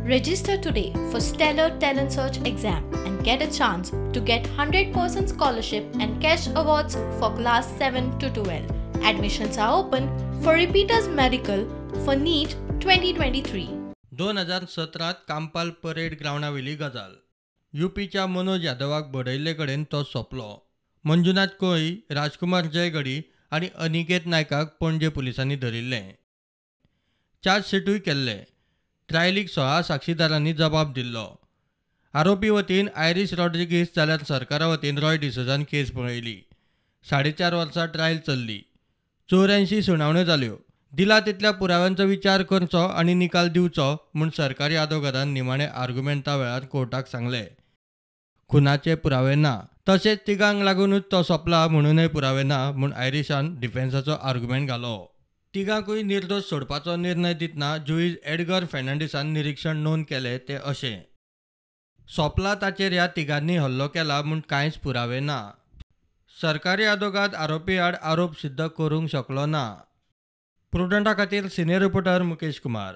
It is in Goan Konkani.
Register today for Stellar Talent Search exam and get a chance to get 100% scholarship and cash awards for class 7 to 12. Admissions are open for repeaters medical for NEET 2023. 2017 Campal parade ग्रावंडावेली गजाल. युपीच्या मनोज यादवाक बडयल्ले कडेन तो सोंपलो. मंजुनाथ कोळी, राजकुमार जयगडी आनी अनिकेत नायकाक पणजे पुलिसांनी धरिल्ले. चार्जशिटूय केल्ले. ट्रायलीक 16 साक्षीदारांनी जबाब दिल्लो. आरोपी वतीन आयरीश रॉड्रिगीस जाल्यार सरकारा वतीन रॉय डिसोजान केस पळयली. 4.5 वर्सां ट्रायल चल्ली. 84 सुनावण्यो जाल्यो. दिला तितल्या पुराव्यांचो विचार करचो आनी निकाल दिवचो म्हूण सरकारी आदोगादान निमाणे आर्ग्युमेंटा वेळार कोर्टाक सांगलें. खुनाचे पुरावे ना, तशेंच तिगांक लागुनूच तो सोंपला म्हणूनय पुरावे ना म्हूण आयरिशान डिफेन्साचो आर्ग्युमेंट घालो. तिगांकूय निर्दोश सोडपाचो निर्णय दितना जुईज एडगर फेर्नांडीसान निरीक्षण नोंद केलें तें अशें: सोंपला ताचेर ह्या तिगांनी हल्लो केला म्हूण कांयच पुरावे ना. सरकारी आदोगाद आरोपी आड आरोप सिद्ध करूंक शकलो ना. प्रुडंटा खातीर सिनियर रिपोर्टर मुकेश कुमार.